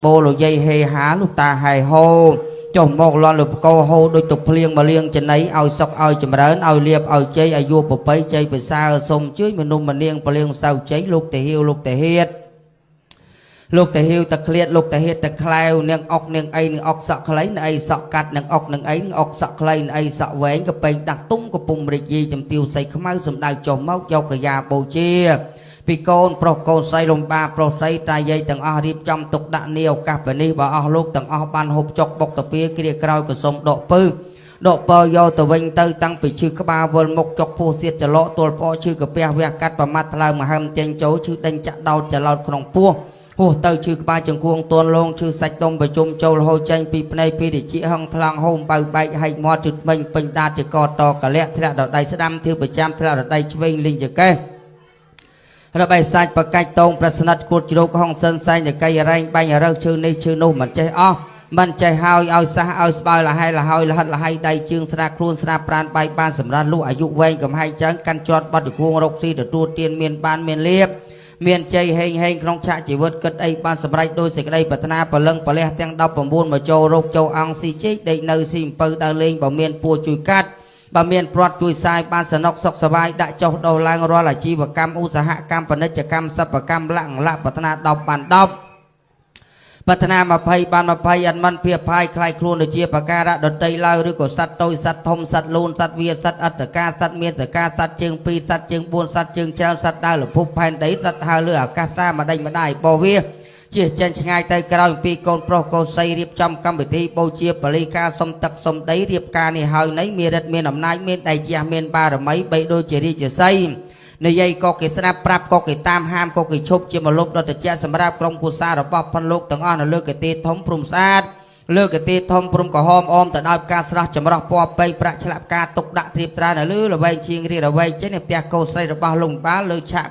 បូលយាយហេហាលោកតាហែហោចុះមកលន់លោកបកោហោដូចទុកភ្លៀងមកលៀងចំណៃឲ្យសុកឲ្យចម្រើនឲ្យលៀបឲ្យជ័យឲ្យយួរប្របីជ័យប្រសើរសូមជួយមនុស្សម្នាងពលៀងសៅជ័យលោកតាហៀវលោកតាហៀតលោកតាហៀវតាក្លៀតលោកតាហៀតតាក្លែវនាងអុកនាងអីនាងអុកសក់ខ្លីនាងអីសក់កាត់នាងអុកនាងអីនាងអុកសក់ខ្លីនាងអីសក់វែងកពេងដាស់ទុំកំពុងរិចយីជំទាវសៃខ្មៅសំដៅចុះមកយកកាយាបូជាពីកូនប្រុសកូនស្រីលំបាប្រុសស្រីតាយាយទាំងអស់រៀបចំទុកដាក់នាឱកាសពេលនេះបើអស់លោកទាំងអស់បានហូបចុកបុកតាពីគ្រាក្រោយក៏សូមដកពឹសដកពើយកទៅវិញទៅតាំងពីឈឺក្បាលវិលមុខចុកពោះសៀតចលកទល់ផ្អកឈឺកាពះវះកាត់ប្រមាត់ផ្លូវមហើមចេញចូលឈឺដេញចាក់ដោតចលោតក្នុងពោះហួសទៅឈឺក្បាលចង្គួងទន់លងឈឺសាច់ដុំប្រជុំចូលហូរចេញពីភ្នែកពីតិចហឹងថ្លង់ហូមបើបែកហែកមាត់ជុតមិញពេញដាតជាកតកលៈធ្លាក់ដល់ដៃស្ដាំធ្វើប្រចាំធ្លាក់ដល់ដៃឆ្វេងលីងចកេះរបែសាច់បកាច់តងប្រស្និតគួតជ្រោកហងសិនសែងតកៃរែងបាញ់រើសឈឺនេះឈឺនោះមិនចេះអស់មិនចេះហើយឲ្យសះឲ្យស្បើយលហែលហើយលហិតលហៃដៃជើងស្រាខ្លួនស្រាប្រានបាយបានសម្រាប់លុះអាយុវែងកំហែងច្រើនកាន់ជាប់បត់គួងរកស៊ីទទួលទានមានបានមានលៀបមានជ័យហេងហេងក្នុងឆាកជីវិតគិតអីបានសម្រេចដោយសេចក្តីប្រាថ្នាព្រលឹងប្រលះទាំង19មកចូលរោគចូលអង្គស៊ីជែកដេកនៅស៊ីអំពៅដើរលេងបើមានពួរជួយកាត់បើមានព្រាត់ជួយសាយបានសនុកសុខសบายដាក់ចុះដោះឡើងរាល់អាជីវកម្មឧស្សាហកម្មពាណិជ្ជកម្មសិប្បកម្មលក្ខណៈប្រាថ្នា10បាន10ប្រាថ្នា20បាន20អត់មិនភាផាយคล้ายខ្លួនដូចជាបការៈដតីឡើយឬក៏សត្វតូចសត្វធំសត្វលូនសត្វវាសត្វអត្តកាសត្វមានតកាសត្វជើងពីរសត្វជើង4សត្វជើងច្រើនសត្វដើរលភពផែនដីសត្វហើរលើអាកាសតាមដេញម្ដាយបវាជាចេញឆ្ងាយទៅក្រោយពីកូនប្រុសកូនស្រីរៀបចំកម្មវិធីបូជាបលិកាសុំទឹកសុំដីរៀបការនេះហើយនៃមានរិទ្ធមានអំណាចមានដៃជះមានបារមីបីដូចជារាជសីនិយាយក៏គេស្ដាប់ប្រាប់ក៏គេតាមហាមក៏គេឈប់ជាមលុបដតជាសម្រាប់ក្រុមគូសាររបស់ផនលោកទាំងអស់នៅលើកទេធំព្រំស្អាតលើកទេធំព្រំក្រហមអមទៅដោយផ្កាស្រស់ចម្រោះពណ៌ពេញប្រាក់ឆ្លាក់ផ្កាទុកដាក់ត្រៀបត្រានៅលើល្វែងជាងរៀលល្វែងចេញនៅផ្ទះកូនស្រីរបស់លោកបាលលើឆាក